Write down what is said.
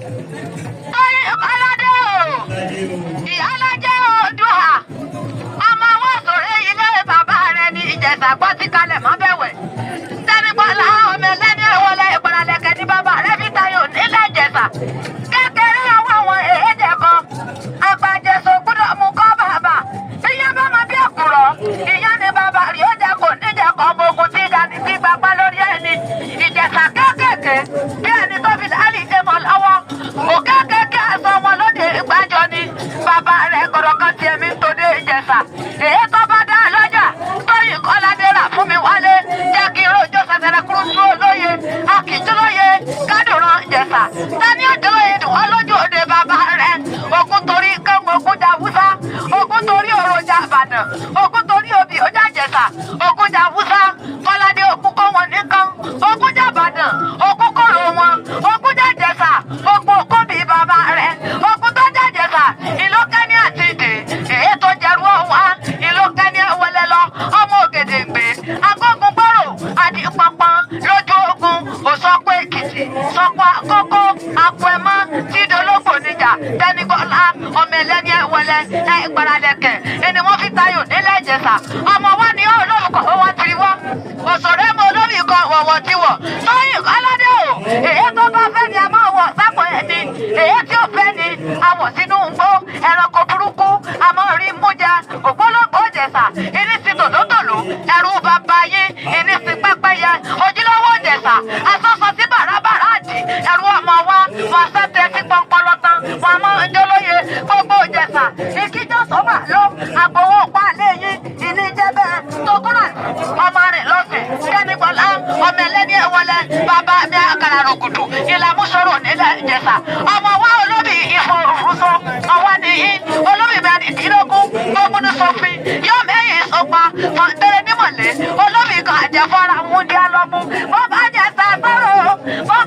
Tóyìn Kọ́ládé o, ìyálájẹ́ Oòduà, ọmọ wọn sọ̀rọ̀ ilé bàbá rẹ̀ ní Ìjẹ̀ṣà gbọ́ tí kalẹ̀ mọ́ bẹ̀wẹ̀. Tẹ́nigbọ́lá ọmọ ẹlẹ́ni ẹ̀wọ̀lẹ̀ ìpàdálẹ̀kẹ̀ ní bàbá rẹ̀ fi tayò nílẹ̀ Ìjẹ̀ṣà. Kékeré ọwọ́ àwọn èéjẹ̀ kan, àgbàjẹsọ gbọ́dọ̀ mú kọ́ bàbà. Bíyá bá máa bí àkùrọ̀, ìyá ni bàbá rí ó jẹ kò níjẹ kan ọmọ ogun tí ìdání sí gbapá lórí ẹni. Ìjẹ̀ṣà kéékèèké bí ẹni tó fi láàlì dé mọ́ lọ́wọ́. Òkékèké aṣọ wọn lóde ìgbàjọ ni bàbá rẹ̀ gbọ́dọ̀ kan tiẹ̀ mi ń tòde Ìjẹ̀ṣà. Èyí tó bá dá lọ́jà, Tóyìn Kọ́ládé rà fún mi wálé. Jẹ́ kí rojọ́ sẹsẹrẹ kúrú dúró lóye, akíjúlóye, kádùrán Ìjẹ̀ṣà. Tani òjòlóye dùn wọ́n lójú òde bàbá rẹ̀. Ogun torí kángun ogun jà Wúsá, ogun torí òròjà Ìbàdàn, ogun torí obì ó jà Ìjẹ̀ṣà, ogun jà Wúsá, Kọ́ládé ogun kó wọn nìkan, ogun jà Ìbàdàn, ogun kòrò wọn, ogun jà Ìjẹ̀ṣà, ogun kóbi bàbá rẹ̀, ogun tó jà Ìjẹ̀ṣà, ìlú kẹ́ni àti ìdè, èyí tó jẹrú ọ̀wá, ìlú kẹ́ni ẹ̀wọ̀lẹ̀ lọ, ọmọ Ògèdèǹgbé, agbógun gbòòrò, àdì pọnpọn lójú ogun, òsọpọ̀ Èkìtì, sọpọ̀ àkókò, àpò ẹ̀mọ́, tí dológbò níjà, Tẹ́nigbọ́lá, ọmọ ẹlẹ́ni ẹ̀wọ̀lẹ̀, ẹ̀ ìgbàràlẹ̀kẹ̀, ẹni wọ́n fi tayò nílẹ̀ Ìjẹ̀ṣà, ọmọ wa ni ó lórúkọ wọn ti wá, òṣèré mọ olórí kan wọ̀wọ̀ ti wọ̀, Tóyìn Kọ́ládé o, èyí tó bá fẹ́ ni a máa wọ̀ sápò ẹni, èyí tí ò fẹ́ ni a wọ̀ sínú igbó, ẹranko burúkú, a máa rí mú jẹ, ògbólógbò Ìjẹ̀ṣà, ìní ti tòlótòló, ẹrú bàbá yín, ìní ti pẹ́pẹ́yẹ, ojúlówó Ìjẹ̀ṣà, asọ́sọ sí bàràbàrà àdì, ẹrú ọmọ wa, wọn sẹ́tẹ̀ sí pọnpọlọ tán, wọn máa ń jólóye, gbogbo Ìjẹ̀ṣà, ìkíjọ́ sọ́mà ló, àgbòwò pa lẹ́yìn, ìní jẹ́ bẹ́ẹ̀, tókùnrà, ọmọ rẹ̀ lọ́sìn, Kẹ́nigbọ́lá, ọmọ ẹlẹ́ni ẹ̀wọ̀lẹ̀, bàbá mi àkàrà rògùdù, ìlàmúsọ̀rọ̀ nílẹ̀ Ìjẹ̀ṣà, ọmọ wa olóbì ìfọ̀ òfurufú, ọwọ́ nìyí, olóbì mẹ́rìndínlógún, gbógun ní sọfin, yóò mẹ́yìn sọpa, fọ̀ntẹ́rẹ́ nímọ̀lẹ́, olóbì kan àjẹfọ́ra múndíá lọ́mú, bọ́ bá jẹ sàgbọ́rọ̀, bọ́